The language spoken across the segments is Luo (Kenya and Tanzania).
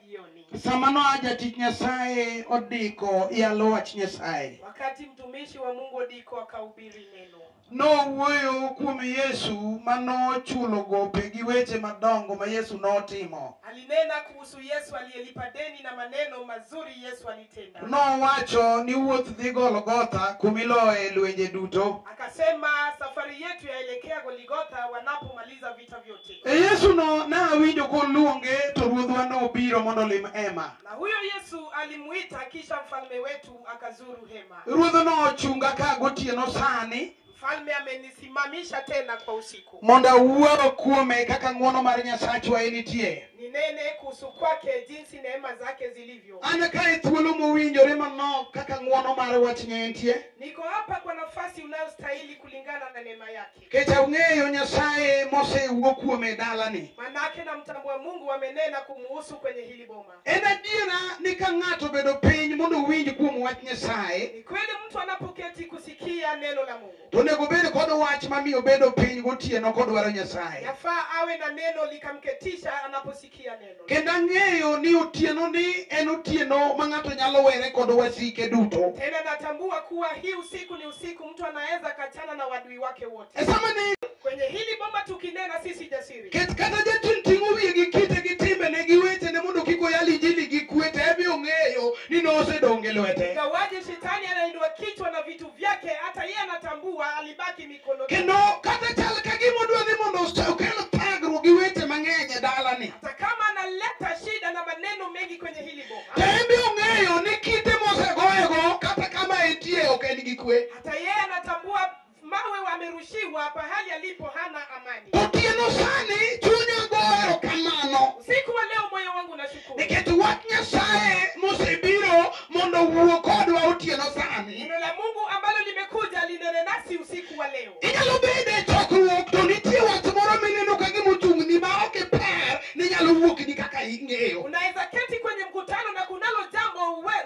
jioni. Sama noa jatich Nyasaye odiko yalo wach Nyasaye. Wakati mtumishi wa Mungu Odiko akahubiri neno. Nowuoyo kuom Yesu manochulo gope gi weche madongo ma Yesu notimo. Alinena kuhusu Yesu aliyelipa deni na maneno mazuri Yesu alitenda. Nowacho ni wuoth dhi Golgotha kumiloye lwenje duto. Akasema safari yetu yaelekea Goligotha wanapomaliza vita vyote. E Yesu no nawinjo koluonge to ruodhwa nobiro mondo olim hema. Na huyo Yesu alimuita kisha mfalme wetu akazuru hema. Ruodh nochunga ka gotieno sani. Mfalme amenisimamisha tena kwa usiku. Mondo awuo kuome kaka ng'wono mar Nyasachwa nitie. Ninene kuhusu kwake jinsi neema zake zilivyo. An kae thuolo mowinjore manok kaka ng'wono mar wachne nitie. Niko hapa kwa nafasi unayostahili kulingana na neema yake. Kech ang'eyo Nyasaye mosewuo kuome dalani. Manake namtambua Mungu amenena kumuhusu kwenye hili boma. En adiera ni ka ng'ato obedo piny mondo owinj kuom wach Nyasaye. Ni kweli mtu anapoketi kusikia neno la Mungu. To onego obed kod wach mamiyo obedo piny gotieno kodwaro Nyasaye. Yafaa awe na neno likamketisha anaposikia neno. Kendo ang'eyo ni otieno ni en otieno ma ng'ato nyalo were kod wasike duto. Tena natambua kuwa hii usiku ni usiku mtu anaweza kachana na wadui wake wote. E sama ni kwenye hili boma tukinena sisi jasiri. Ket kata jachien ting'o wiye gi kite gi timbene gi wechene mondo kik oyal injili gi kwe to en be ong'eyo ni nosedong' e lwete. Ingawaje shetani anainua kichwa na vitu vyake, hata yeye anatambua alibaki mikononi. Kendo kata chal ka gima odwa ni mondo okel thagruok gi weche mang'eny e dalani. Hata kama analeta shida na maneno mengi kwenye hili boma. To en be ong'eyo ni kite mosegoyego kata kama entie ok en gi kwe. Hata yeye anatambua mawe wamerushiwa pahali alipo hana amani. Otieno sani chunya goyo erokamano. Usiku wa leo moyo wangu nashukuru. Nikech wach Nyasaye mosebiro mondo owuo kodwa otieno sani. Neno la Mungu ambalo limekuja linene nasi usiku wa leo. Inyalo bedo e chokruok to nitie wach moro mineno ka gima ochung'ni ma ok ipar ni nyalo wuokni kaka ing'eyo. Unaweza keti kwenye mkutano na kunalo jambo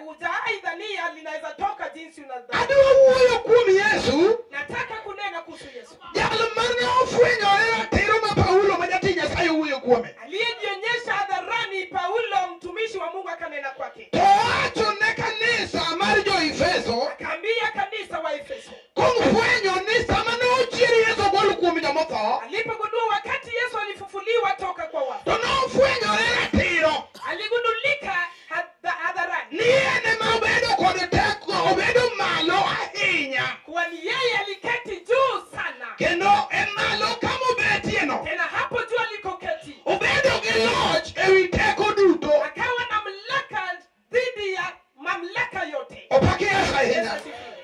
hujawahi dhania linaweza toka jinsi unadhani. Adwa wuoyo kuom Yesu. Nataka kunena kuhusu Yesu. Jal mane ofwenyore ratiro ma Paulo ma jatich Nyasaye owuoyo kuome. Aliyejionyesha hadharani Paulo mtumishi wa Mungu akanena kwake. To owacho ne kanisa mar jo-Efeso. Akaambia kanisa wa Efeso. Kofwenyo ni sama ne ochier Yesu ogol kuom jomotho. Alipogundua wakati Yesu alifufuliwa toka kwa wafu. To nofwenyore ratiro. Aligundulika hadharani. Ni en ema obedo kod teko, obedo malo ahinya. Kuwa ni yeye aliketi juu sana. Kendo e malo kama obetieno. Tena hapo juu alikoketi. Obedo gi loch ewi teko duto. Akawa na mamlaka dhidi ya mamlaka yote. Opaki Yesu ahinya.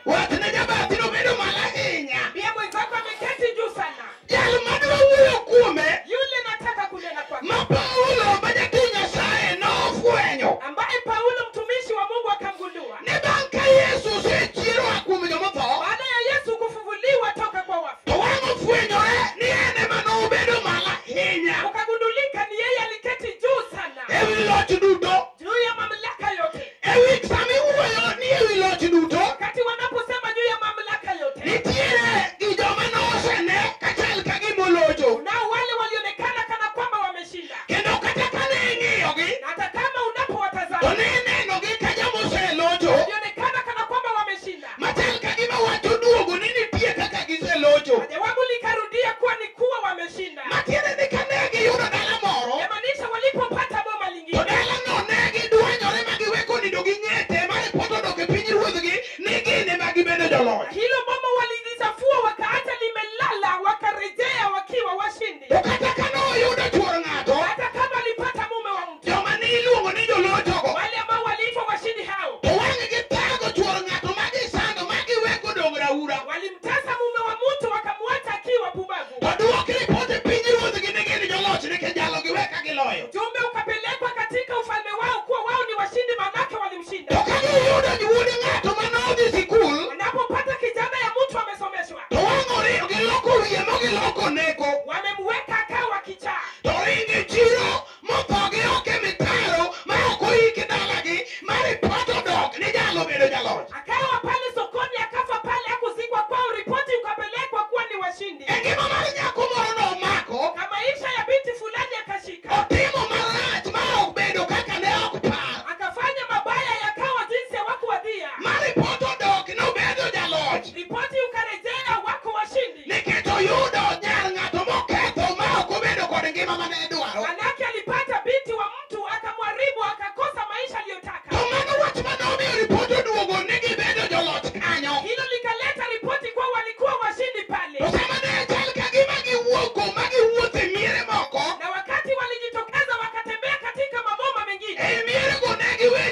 Wachne jabathi ni obedo malo ahinya. Pia mwenzako ameketi juu sana. Jal madwa wuoyo kuome. Yule nataka kunena kwake. Ma Paulo ma jatich Nyasaye nofwenyo. Ambaye Paulo mtumishi wa Mungu akamgundua. Ni bang' ka Yesu osechiero oa kuom jomotho. Baada ya Yesu kufufuliwa toka kwa wafu. To wang' ofwenyore ni en ema nobedo malo ahinya. Ukagundulika ni yeye aliketi juu sana. Ewi loch duto. Juu ya mamlaka yote. Ewi sama iwuoyo ni ewi loch duto. Wakati wanaposema juu ya mamlaka yote. Nitiere gi joma nosene kachal ka gima olocho. Kunao wale walionekana kana kwamba wameshinda. Kendo kata kane ing'iyogi. Na hata kama unapowatazama. To ne inenogi ka joma oselocho. Walionekana kana kwamba wameshinda. Machal ka gima wach oduogo ni nitie kaka giselocho. Jawabu likarudia kuwa ni kuwa wameshinda. Matiende ni kane giyudo dala moro. Yamaanisha walipopata boma lingine. To dalano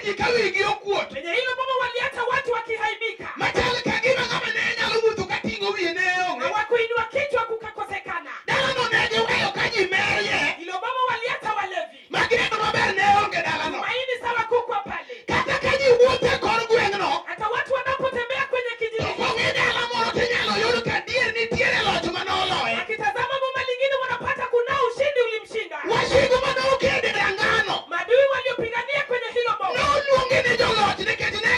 ji ka wigi okuot. Wenye hilo boma waliacha watu wakihaibika, Machal ka gima ng'ama ne nyalo wuotho ka ting'o wiye ne onge. hawakuinua kichwa kukakosekana. Dalano ne giweyo ka ji merye. Hilo boma waliacha walevi, Ma gineno maber ne onge dalano. tumaini sawa kukwa pale. Kata ka ji wuotho e kor gweng'no, Hata watu wanapotembea kwenye to kijiji, kong'i dala moro tinyalo yud ka dier nitiere loch manoloye. wakitazama boma lingine wanapata kunao ushindi ulimshinda. Wasigu mane okede e rangano Maadui waliopigania kwenye hilo boma noluongi ni joloch nikech ne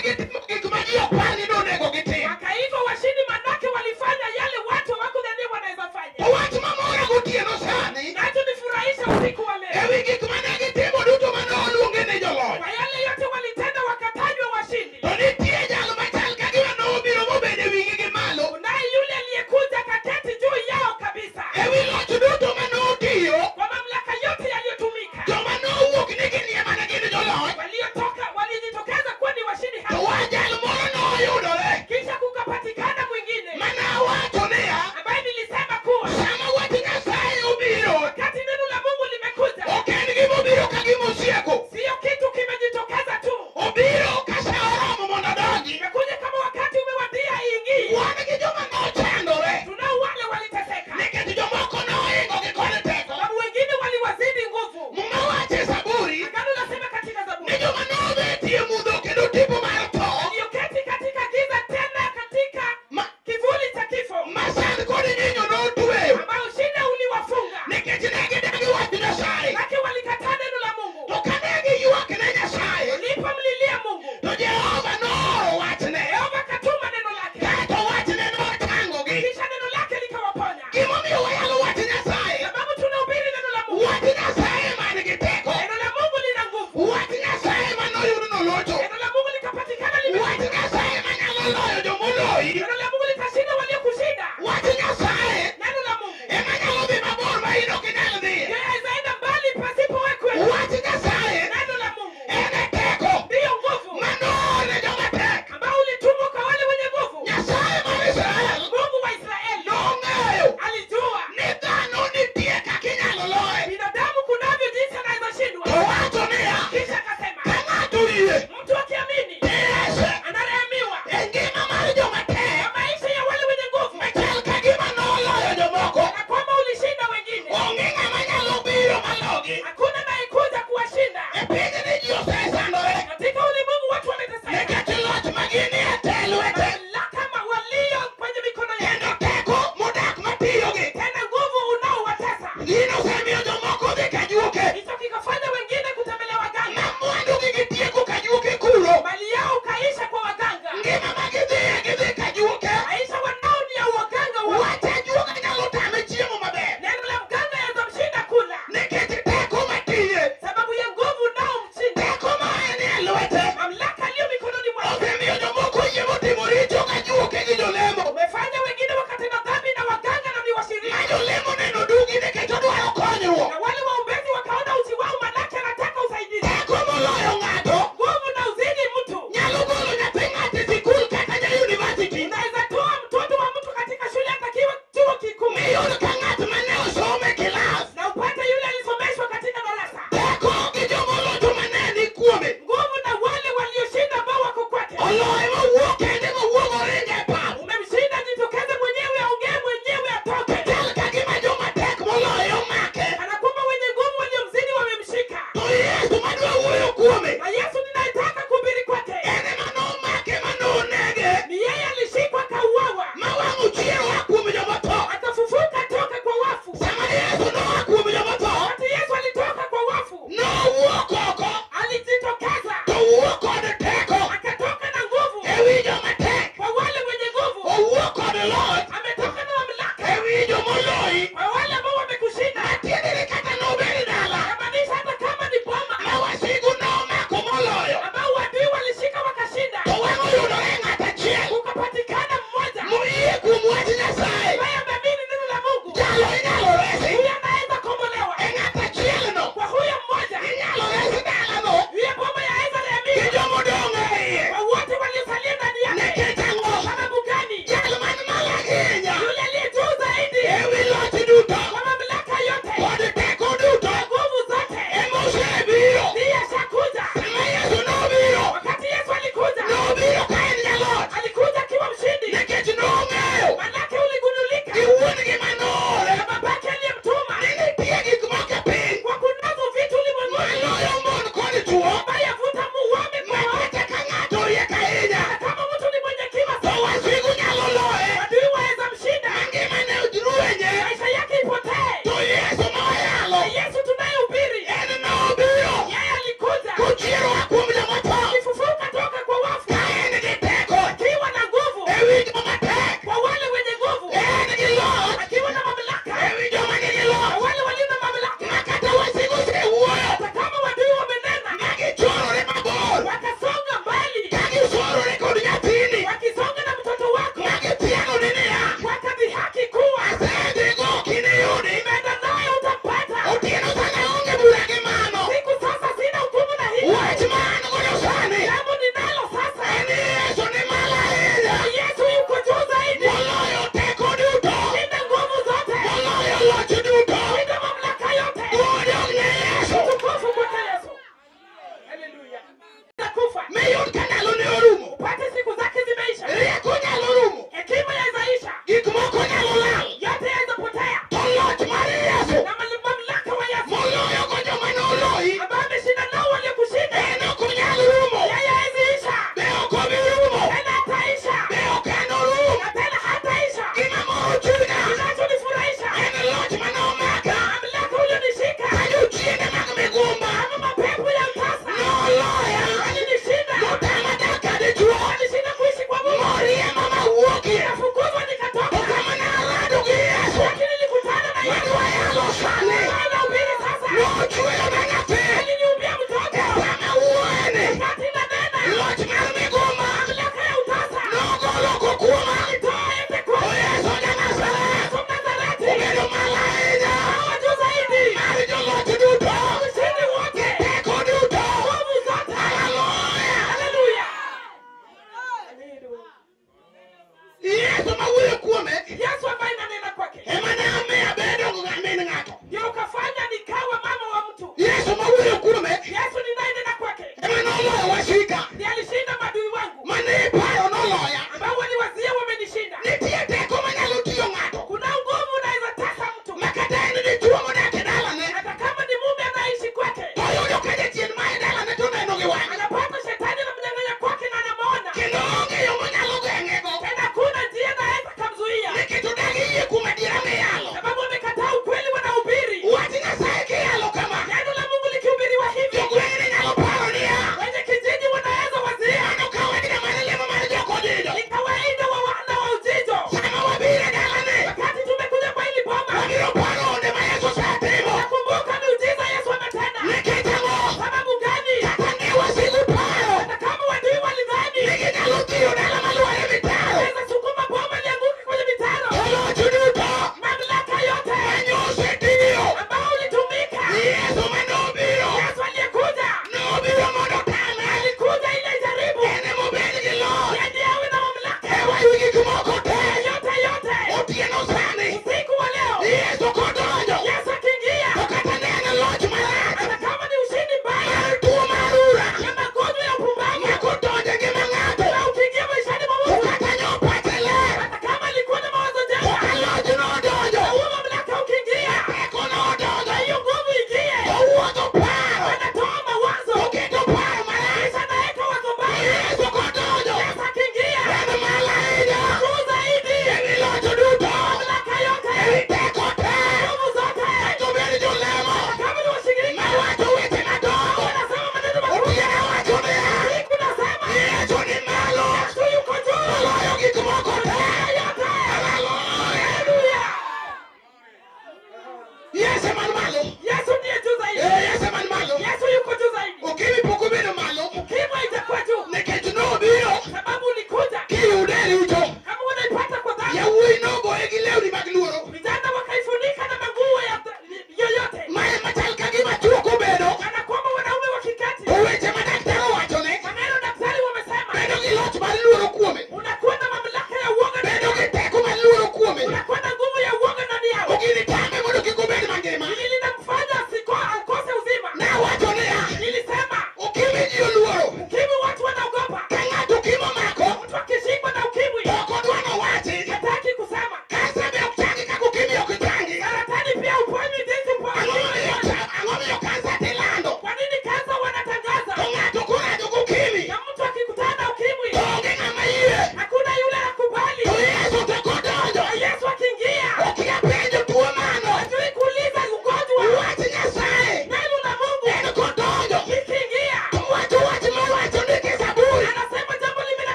Atakufa. Miyud ka ndalone orumo. Upate siku zake zimeisha. Rieko nyalo rumo. Hekima yawezaisha. Gik moko nyalo lal. Yote yawezapotea. To loch mar Yesu Na mamlaka wa Yesu moloyo go joma noloyi ambaye ameshinda nao waliokushinda, en ok onyal rumo. yeye haweziisha. Be ok obi rumo. Tena hataisha. Be ok en orum. Na tena hataisha. Gima moro chunya Kinachonifurahisha, en loch mane omaka mamlaka ulionishika ka jochiende mag migumba kama mapepo ya utasa noloya.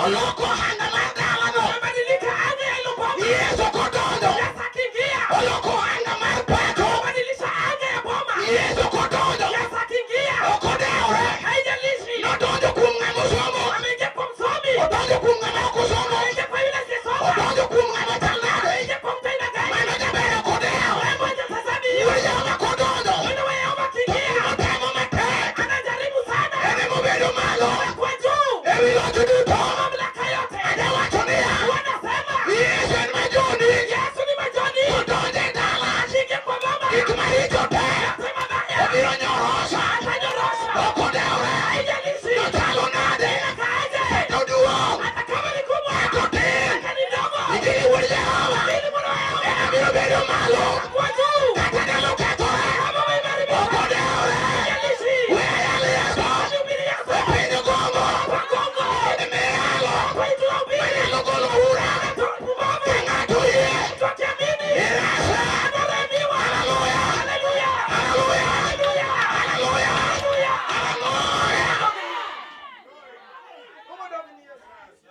Oloko hanga mar dalano. Amebadilika anga ya hilo boma. Yesu kodonjo. Yesu akiingia Oloko hanga mar pacho. amebadilisha anga ya boma. Yesu kodonjo. Yesu akiingia Ok odewre. haijalishi Nodonjo kuom ng'ama osomo. ameingia kwa msomi, Odonjo kuom ng'ama ok osomo. ameingia kwa yule asiyesoma, Odonjo kuom ng'ama chal nade. ameingia kwa mtu aina gani. Mano jaber ok odewo. Wewe hujatazami hiyo. Wuod Jehova kodonjo. Mwana wa Yehova To akiingia otemo matek. anajaribu sana En emobedo malo. kwa juu Ewi loch duto. mamlaka yote. Ajawacho niya. Wanasema Yesu en majoni. Yesu ni majoni, Odonjo e dala. akiingia kwa boma Gik maricho te. sema baya Obiro nyorosa. atanyorosha, Ok odewre. haijalishi Nochalo nade. kaaje, Oduong'. hata kama ni kubwa, Kata otin. hata ni ndogo, Injili wuod Jehova. ili mwana wa Yehova En obiro bedo malo. kwa juu Kata ndalo kethore. kama umeimarika, Ok odewre. haijalishi We ayal Yesu. Nihubiri Yesu E piny Kongo. kwa Kongo, Miyalo. kwa Ethiopia, Manyalo golo ura. natoa pumbavu, Ka ng'ato oyie. mtu akiamini Irase. anarehemiwa. Haleluya. Haleluya, Haleluya. haleluya, Haleluya. haleluya. Haleluya.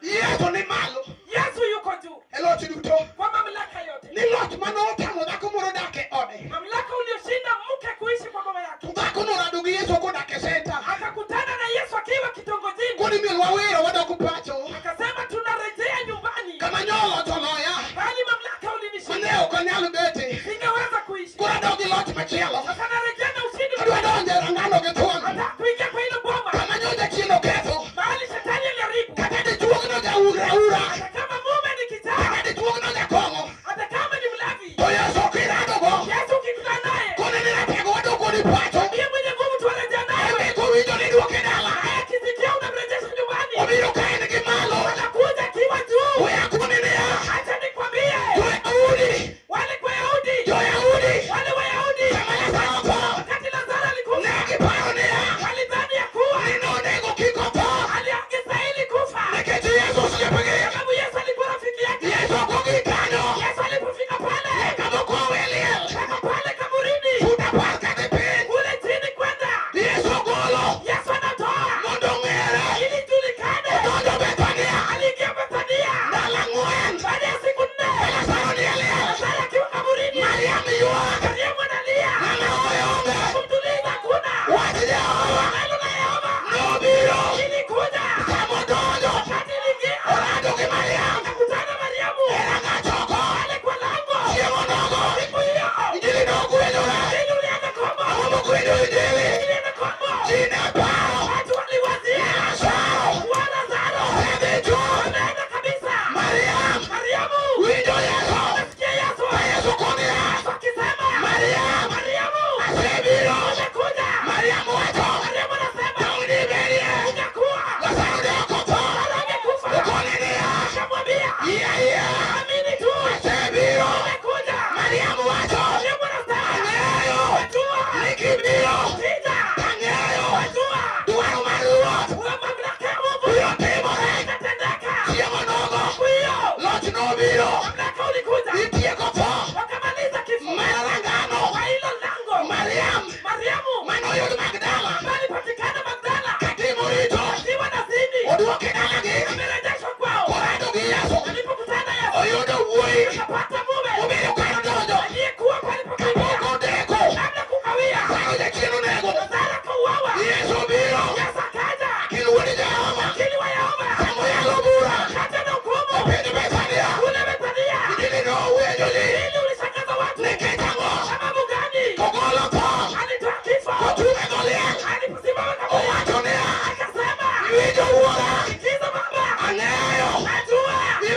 Yesu ni malo. Yesu yuko juu E loch duto. kwa mamlaka yote, Ni loch mane otamo dhako moro dak e ode. mamlaka ulioshinda mke kuishi kwa baba yake. To dhako norado gi Yesu kodak e senta. Akakutana na Yesu akiwa kitongojini, Koni miel wawero wadok pacho. akasema tunarejea nyumbani, Kama nyolo to loya. bali mamlaka ulinishinda, Mane ok anyal bete. singeweza kuishi. Koro adok gi loch machielo. Sasa narejea na ushindi, Adwa donjo e rangano gi thuon. nataka kuingia kwa hilo boma, Kama nyocha chien oketho. mahali shetani aliharibu. Kata dichuogno jauraura. Hata kama mume ni kichaa, Kata dichuogno jakong'o. hata kama ni mlavi, To Yesu ok iradogo. Yesu ukikutana naye Koni ni ratego wadok kodi pacho. ndiye mwenye nguvu, tuwarejea naye. Ebe kowinjo ni duoke dala. Naye akisikia unamrejesha nyumbani, Obiro ka en gi malo. anakuja akiwa juu. We akoni niya. Acha nikwambie, Jo-Yahudi. wale kwa Yahudi, Jo-Yahudi. wale Wayahudi, Sama Lazaro otho. wakati Lazaro alikufa, Ne giparo niya. walidhani ya kuwa Ni nonego kik otho. aliangestahili kufa, Nikech Yesu osiepgi. sababu Yesu alikuwa rafiki yake. Yesu ok ogik kanyo. Yesu alipofika pale, Kama okowe e liel. kama pale kaburini, Fut apar kadhi piny. kule chini kwenda, Yesu ogolo. Yesu anatoa Mondo ong'ere. ili ijulikane. Odonjo Bethania. Aliingia Bethania Ndalo ang'wen. baada ya siku 4, Lazaro ni e liel. Lazaro akiwa kaburini, Mariam ywak. Mariamu analia, Ng'ama hoye onge. kumtuliza hakuna. Wach Jehova Neno la Yehova nobiro. lilikuja Sama odonjo. wakati iliingia, Orado gi Mariam. akakutana na Mariamu E rangach oko. pale kwa lango. Chieng' onogo. Siku hiyo Injili nogwenyore. Injili ulienda kombo, Ang'o mogwenyo Injili? Injili ilienda kombo. Ji ne paro. Watu waliwazia Lazaro kuwa Lazaro osedhi chuth. ameenda kabisa. Mariam Mariamu winjo Yesu. anasikia Yesu Ka Yesu koniya. Yesu akisema, Mariam Mariamu asebiro. amekuja. Mariam wacho. Mariamu anasema Dong' dibedie. ungekuwa Lazaro ne ok otho. Lazaro angekufa. Okone niya. Akamwambia Yie ayie. amini tu, Asebiro. amekuja. Mariam wacho. Mariamu anasema Ang'eyo. najua Ni kibiro. sija Ang'eyo. najua Dwaro mar Ruoth kuwa mamlaka ya Mungu biro timore. itatendeka. Chieng' onogo. Siku hiyo Loch nobiro. mamlaka ulikuja, Itieko tho. wakamaliza kifo Mar rangano. kwa hilo lango. Mariam Mariamu manoyud Magdala. alipatikana Magdala Katimo richo. akiwa na zini, Odwoke dalagi. amerejeshwa kwao. Korado gi Yesu. Alipokutana Yesu Oyudo wuoyi. akapata mume Obedo kar donjo. aliyekuwa palipokimbia Kapok odeko. kabla kukawia. Lazaro jachien onego. Lazaro akauawa. Yesu obiro. Yesu akaja Kil wuod Jehova. akili wa Yehova Sama oyalo bura. akaja na E hukumu piny Bethania. kule Bethania. Injili nowenjo ji. Ili ulishangaza watu. Nikech ang'o? Sababu gani? Kogolo tho. Alitoa kifo Kochung' e dho liel. aliposimama kaburini, Owacho niya. akasema Iwinjo wuora. sikiza baba, Ang'eyo. najua Ni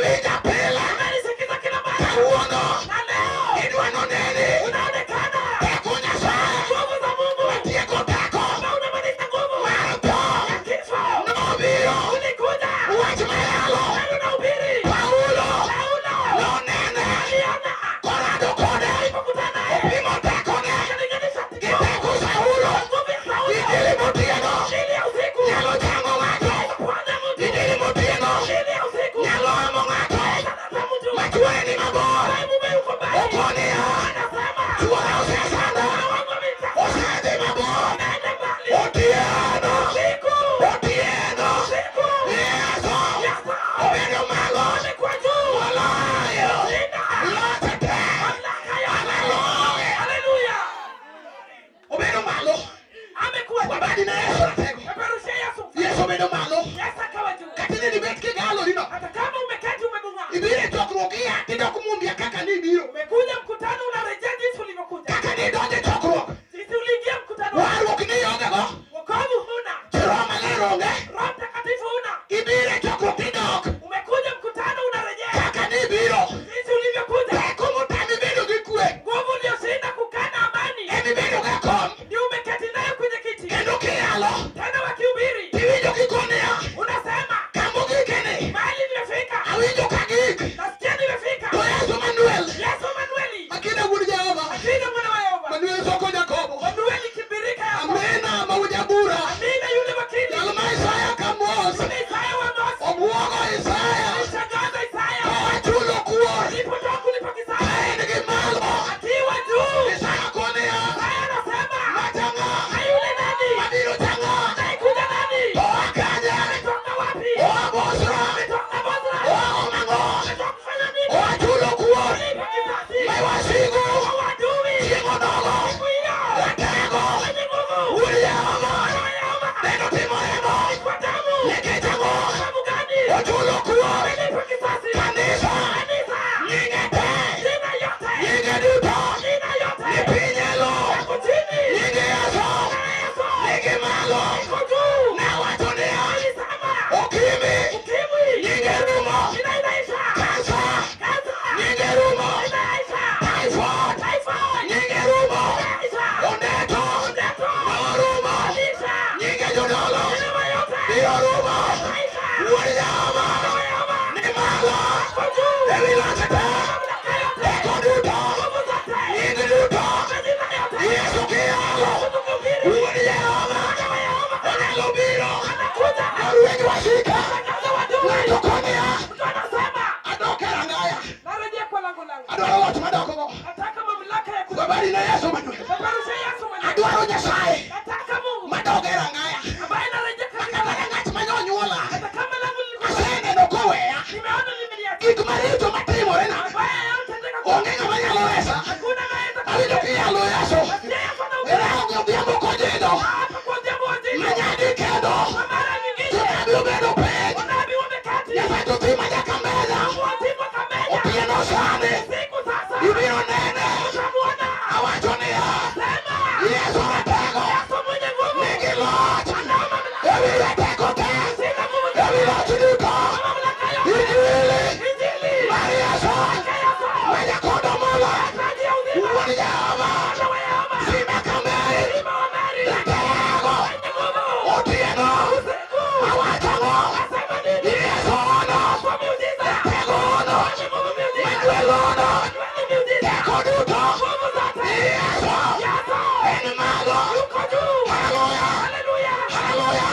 ilalorino. Hata kama umeketi umegung'aa. Ibiro e chokruok ia tidok mumbia kaka nibiro. Umekuja mkutano unarejea jinsi ulivyokuja. Kaka nidonjo e chokruok. Jinsi uliingia mkutano. Warruok ni iongego. Wokovu huna. Roho Maler onge. Roho Mtakatifu huna. Ibiro e chokruok tidok. Umekuja mkutano unarejea. Kaka nibiro. Jinsi ulivyokuja. Teko motami bedo gi kwe. Nguvu uliyoshinda kukana amani. Emibedo ga kom. Ndio umeketi nayo kwenye kiti. Kendo kiyalo. Tena wakihubiri. Tiwinjo kikoniya. Unasema Kamogikeni. mahali nimefika. Awinjo kagik. Nasikia nimefika. To Yesu Manuel. Yesu Manueli. Akina wuod Jehova. Akina mwana wa Yehova. Manuel soko Jakobo. Manueli kibirika yako. Amena mawuja bura. Amina yule wakili. Jal ma Isaya kamos. Yule Isaya wa Amosi. Obwogo Isaya. Alishangaza Isaya. Kowachulo kuor. Alipotoka kulipa kisasi. Ka en gi malo. Akiwa juu. Isaya koniya. Isaya anasema. Machang'a. Na yule nani? Mabiro chang'a. Anayekuja nani? Oa kanye. Ametoka wapi? Oa Bosra. Ametoka Bosra. Oa Omang'o. Ametoka kufanya nini? Oa chulo kuor. Kulipa kisasi. Maiwasigu. Kwa adui. Chieng' onogo. Siku hiyo. Ratego. Mwenye nguvu. Wuod Jehova. Mwana wa Yehova. Neno timo remo. Kwa damu. Nikech ang'o? Sababu gani? Ochulo kuor. Amelipa kisasi. Kanisa. Kanisa. Nyinge te. Jina yote. Nyinge duto. Jina yote. Ni piny e lo. Yako chini. Nyinge Yesu. Na Yesu. Nigi malo. Iko juu. Nawacho niya. Alisema. Ukimwi. Ukimwi. Nyinge rumo. Jina inaisha. Kansa. Kansa. Nyinge rumo. Inaisha. Typhoid. Typhoid. Nyinge rumo. Inaisha. Ondeto. Ondeto. Norumo. Inaisha. Nyinge jodolo. Jina yote. Biro rumo. Inaisha. Wuod Jehova. Mwana wa Yehova. Ni malo. Iko juu. Ewi loch te. Mamlaka yote. Teko duto. Nguvu zote. Nying duto. Majina yote. Yesu kiyalo. Yesu tukihubiri. Wuod Jehova. Mwana wa Yehova. Onyalo biro. Anakuja. Norweny wasika. Anatangaza wadui. Ng'ato koniya. Mtu anasema. Adok e rangaya. Narejea kwa lango langu. Adwaro loch madokogo. Nataka mamlaka ya Habari na Yesu Manuel. kupeperusha Yesu mwenyewe. Adwaro Nyasaye. Nataka Mungu Madog e rangaya. ambaye anarejea katika Kata lango. ng'at manyonyuola. Hata kama lango lilikuwa Aseneno koweya. nimeona limeniacha. Gik maricho matimorena. Ambaye yanayotendeka kwa Onge ng'ama nyalo resa. hakuna anayeweza Awinjo kiyalo Yesu. Nasikia Yesu anahubiri. Erangi odhiambo kojido. Hapa kwa odhiambo wajinga. Manyadi kendo. Kwa mara nyingine Jonabi obedo piny. wanabii wameketi. Nyasaye otima nyaka mbele. Watimwa kamenya. Otieno sani. Siku sasa Ibiro nene. utamuona. Awacho niya. Sema Yesu ratego. Yesu mwenye nguvu. Nigi loch. Anao mamlaka. Ewi ratego te. Sina nguvu Ewi loch duto. Mamlaka yote. Injili. Injili. Mar Yesu. Yake Yesu. Manyakondo molo. Taji ya uzima. Wuod Jehova. Mwana wa Yehova. Simba kameri. Simba wa Meri. Ratego. Mwenye nguvu. Otieno. Usiku. Awacho ang'o? Asema nini? Yesu ono. Kwa miujiza. Ratego ono. Mwenye nguvu miujiza. Manuel ono. Mwenye miujiza. Teko duto. Nguvu zote. Yesu. Yesu. En malo. Yuko juu. Haleluya. Haleluya. Haleluya.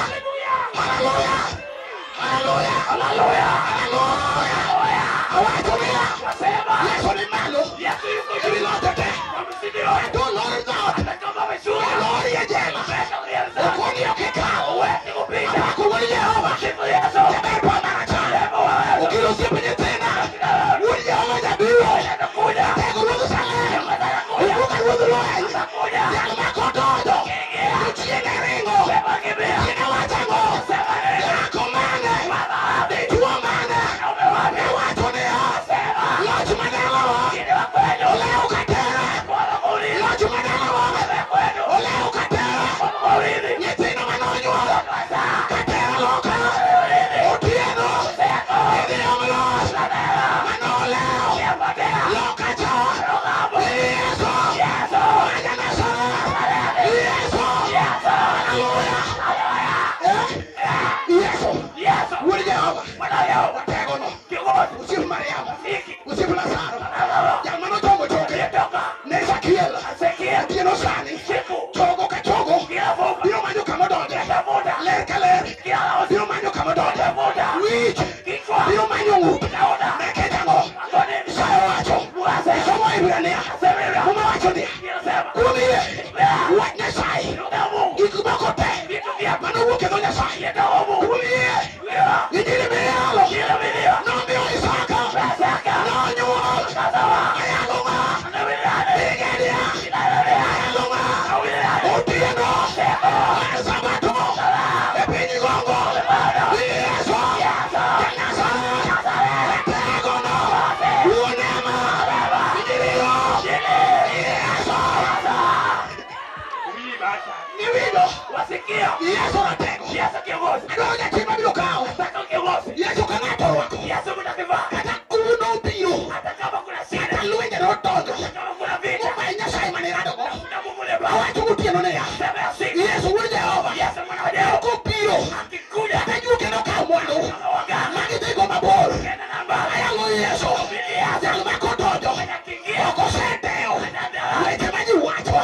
Haleluya. Haleluya. Haleluya. Haleluya. Haleluya. Awacho niya. Wasema. Yesu ni malo. Yesu yuko juu. Ewi loch te. Kwa msingi yote. Ato lor dhoot. Hata kama ameshuka. Olor e jela. Ameweka Okoni ok ikaw. Huwezi kupita. Apako wuod Jehova. Sifu Yesu. Jaber pa marachar. Sema wewe. Okelo osiep nyithinda. Wuod Jehova jabiro. Anakuja. Tego ruodh Salem. Owuok ruodh lweny. Anakuja. Jal ma kodonjo. Jochiende ringo. Sema kimbia. Jochiende wacho ang'o? Sema nini? Dhako mane? Dichuo mane? Newacho niya. Loch madalawa. Ni wa kwenu. Olew katera. Wala kuuliza. Loch madalawa. Kwenu. Olew katera. Kuuliza. Nyithindo manonyuol. Katera loka. Otieno. Idhi om loch. Manolew. Loka cha. Yesu. Ma ja-Nazareth. Yesu. Haleluya. Eh? Yesu. Yesu. Wuod Jehova. Mwana wa Yehova. Wategono. Kiongozi. Osiep Mariam. Rafiki. Osiep Lazaro. Jal manochongo choke. Aliyetoka. Ne Ezekiel. Ezekiel. Otieno sani. Siku. Chogo ka chogo. Kila fupa. Biro manyo kama donje. Tafuta. Ler ka ler. Kila roho. Biro manyo kama donje. Tafuta. Wich. Kichwa. Biro manyo ng'ut. Naona. Nikech ang'o? Kwa nini? Isaya owacho. Mwase. Isomo Ibrania. Sema. Muma wacho niya. Inasema. Kuom yie. Wach Nyasaye. Neno la Mungu. Gik moko te. Vitu vya Manowuok e dho Nyasaye. Neno la Mungu. Kuom yie. Ndio. Injili miyalo. Ndio ndio. Nomiyo Isaka. Isaka. Nonyuol. Kazawa. Ayalo ng'a? Anawilane. Bigedia. Ayalo ng'a? Anawilane. Otieno. Mar Sabato. E piny Gongo. Yesu. Ja-Nazareth. Wasikia. Yesu ratego. Yesu kiongozi. Adwaro nyathi mabiro kawo. Nataka kiongozi. Yesu ka ng'ato orwako. Yesu mtakivaa. Kata kuno biro. Hata kama kuna shida. Kata lwenje nodonjo. Hata kama kuna vita. Momayi Nyasaye mane iradogo. Tafuta Mungu le Baba. Awacho gotieno niya. Sema ya siku. Yesu wuod Jehova. Yesu mwana wa Jehova. Kobiro. Akikuja. Kata juke nokawo mwandu. Kama waganga. Magidhigo mabor. Kenda na mbali. Ayalo Yesu. Jal ma kodonjo. Mwenye akiingia. Ok osedewo. Weche ma ji wacho.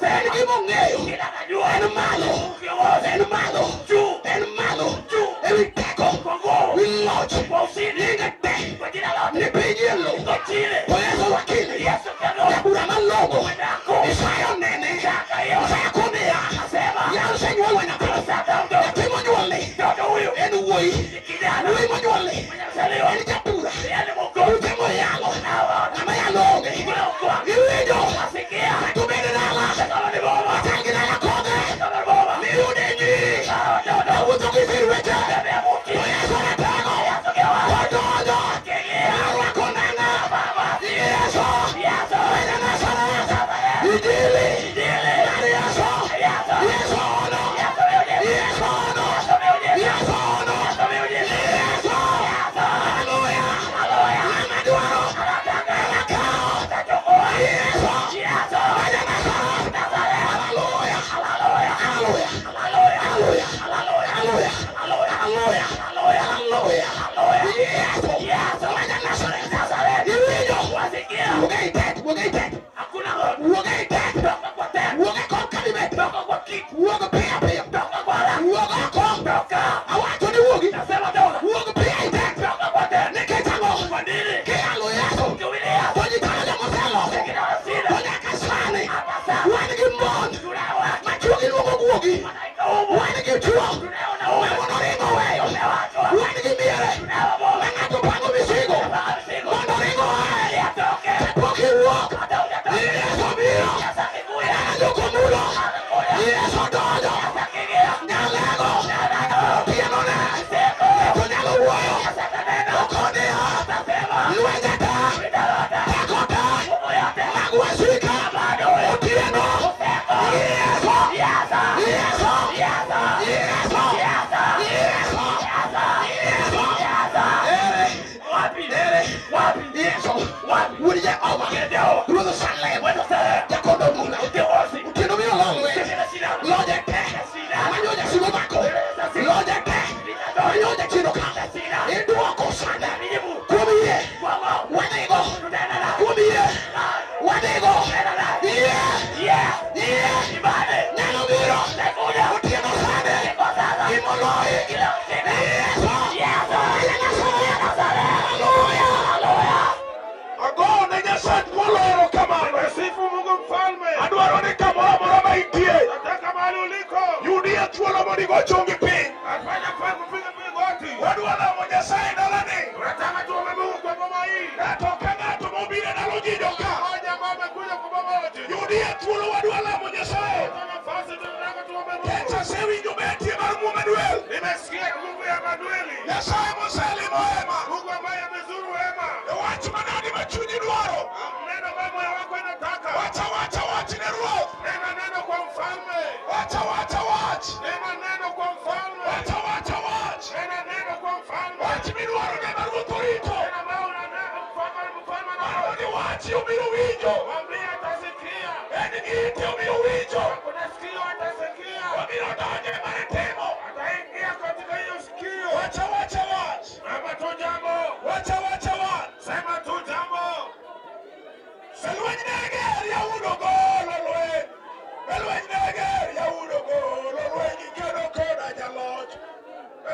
En gima ong'eyo. Kila anajua. En malo. Kiongozi. En malo. Juu. En malo. Juu. Ewi teko. Kwa nguvu. Wi loch. Kwa ushindi. Nyinge te. Kwa jina lote. Ni piny e lowo. Iko chini. To Yesu wakili. Yesu kiongozi. Jabura malong'o. Mwendako. Isaya onene. Akaiona. Isaya koniya. Asema. Yar osenyuolwa nyathi. Sasa mtoto. Nyathi monyuolni. Mtoto huyu. En wuoyi. Ni kijana. Wuoyi monyuolni. Mwenye kuzaliwa. En jabura. Yeye ni mwokozi. Buche moyalo. Naona. Ng'ama yalo onge. Kuna ukwa. Iwinjo. Wasikia. Kata obed dala. Kama ni boma. Achal gi dala kode. Kama ni boma. Miyude nyi. Hawa watoto. Awuotho gi sirweche. Tembea muti. To Yesu ratego. Yesu kiongozi. Odonjo. Akiingia. Arwako nanga. Baba. Yesu. Yesu. Mwana Nazareth. Injili. Injili. Mar Yesu. Yesu. Yesu ono. Yesu miujiza. Yesu ono. Yesu miujiza. Yesu ono. Yesu miujiza. Yesu. Haleluya. Haleluya. Ng'ama dwaro. Anataka. Anakawo. Atachukua. Yesu. Yesu. Mwana Nazareth. Nazareth. Haleluya. Haleluya. Haleluya. Haleluya. Haleluya. Haleluya. Haleluya. Haleluya. Haleluya. Haleluya. Haleluya. Yesu. Yesu. Mwana Nazareth. Nazareth. Iwinjo. Wasikia. Wuog ei tet. Wuog ei tet. Hakuna ng'oto. Wuog ei tet. Toka kwa tent. Wuog e kor kabinet. Toka kwa kiti. Wuog piyo piyo. Toka kwa haraka. Wuog oko. Toka. Awacho ni wuogi. Nasema toka. Wuog piyo ei tet. Toka kwa tent. Nikech ang'o? Kwa nini? Kiyalo Yesu. Ukihubiria Yesu. To ji taro joma oseloso. Wengine wana shida. To nyaka sani. Hata sasa. Wan gi mon. Tunao watu. Ma chwogi luongo guogi. Wanaita umbwa. Wan gi chwo. Tunao Ma wanaume. mon oringo weyo. Tumewachwa. Wan gi miere. Tunao waboma. Ma ng'ato pango mizigo. Panga mizigo. Mondo oringo oaye. Ili atoke. Kapok iwuok. Hata hujatoka. Yesu biro. Yesu akikuja. Joko mulo. Anakuja. Yesu donjo. Yesu akiingia. Nyalego. Otieno ne. Usiku. To nyalo wuoyo. Yesu atanena. Okoniya. Atasema. Lwenje ta. Vita lote. Teko ta. Nguvu yote. Mag wasika. Maadui. Otieno. Usiku. Yesu. Yesu. Yesu. Yesu. Yesu. Yesu. Yesu. Yesu. Yesu. Yesu. Ere. Wapi? Ere. Wapi? Yesu. Wapi? Wuod Jehova. Jehova. Ruodh Salem. Wewe sasa. Jakondo mula. Kiongozi. Otieno biro lo lweny. Sisi tunashindana. Loje te. Manyo jasigu mako. Loje te. Manyo jachindo ka. Iduoko sana. Nijibu. Kuom yie. Kwa wao. Wadhigo. Tutaenda nao. Kuom yie. Wadhigo. Yie. Yeah. Yie. Imani. Nyalo biro. Nakuja. Otieno sane. Iko sasa. Gimoloyi. Kila ushindi. Yesu. Yesu. Nazareth. Haleluya. Haleluya. Ago ne Nyasaye moloro kamano. Sifu Mungu mfalme. Adwaro ni kamoro amora ma intie. Nataka mahali uliko. Yudie thuolo mondo igo chongi piny. Afanya kwa kupiga magoti. Wadwa lamo Nyasaye dalani. Tunataka tuombe Mungu kwa boma hii. Ng'ato ka ng'ato mobiro e dalo jijo ka. Mmoja ambaye amekuja kwa boma yote. Yudie thuolo wadwa lamo Nyasaye. Tuna nafasi tunataka tuombe Kech Mungu. asewinjo betie mar Mumanuel. Nimesikia nguvu ya Manueli. Nyasaye moselimo hema. Mungu ambaye amezuru hema. E wach manadi ma chunyi dwaro. Neno ambayo moyo wako inataka. Wacha wacha wach ne ruoth. Nena neno kwa mfalme. Wacha wacha wach. Nena neno kwa mfalme. Wacha wacha wach. Nena neno kwa mfalme. Wach midwaro ne ma ruoth orito. Nena ambayo unanena mfalme mfalme Mano na ni wach obiro winjo. Mwambie atasikia. En gi ite obiro winjo. Kuna sikio atasikia. Obiro donjo e mare timo. Ataingia katika hiyo sikio. Wacha wacha wach. Sema tu jambo. Wacha wacha wach. Sema tu jambo. Lweny ne ger yaudo golo lweny. Lweny ne ger yaudo golo lweny gikedo koda jaloch.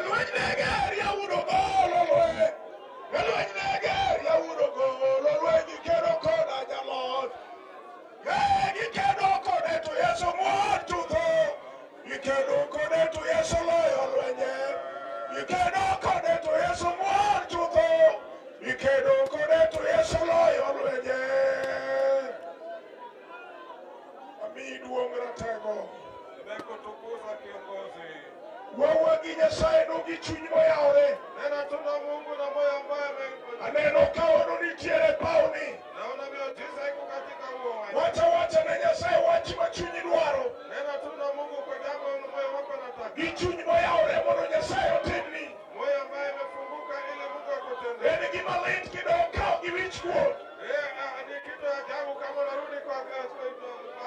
Lweny ne ger yaudo golo lweny. Lweny ne ger yaudo golo lweny gikedo koda jaloch. Gikedo kode to Yesu ng'won chutho. Gikedo kode to Yesu loyo lwenje. Gikedo kode to Yesu ng'won chutho. Gikedo kode to Yesu loyo lwenje. Amiyi duong' ratego. Nimekutukuza kiongozi. Wawa gi Nyasaye no gi chuny moyawore. Nena tuna Mungu na moyo ambaye Aneno ka ono nitiere pawni. Naona miujiza iko katika huo uwanja. Wacha wacha ne Nyasaye wach ma chunyi dwaro. Nena tuna Mungu kwa jambo moyo wako na En gima lit kidok ka ok gi wich kuot. Ni kitu ya ajabu kama unarudi kwa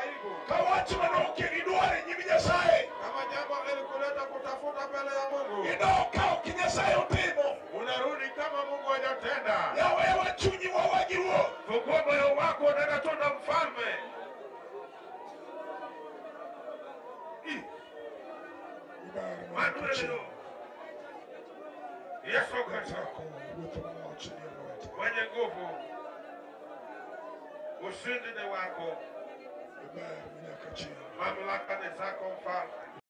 aibu. Ka wach manokeli dwaro e nyim Nyasaye. Kama jambo lilikuleta kutafuta mbele ya Mungu, Idok ka ok Nyasaye otimo. Unarudi kama Mungu hajatenda. Yawewa chunyi wawa gi ruoth. Fungua moyo wako, nenda tu na mfalme. Ih, Manuel Yesu Kristo mwenye nguvu, ushindi ni wako, mamlaka ni zako mfalme.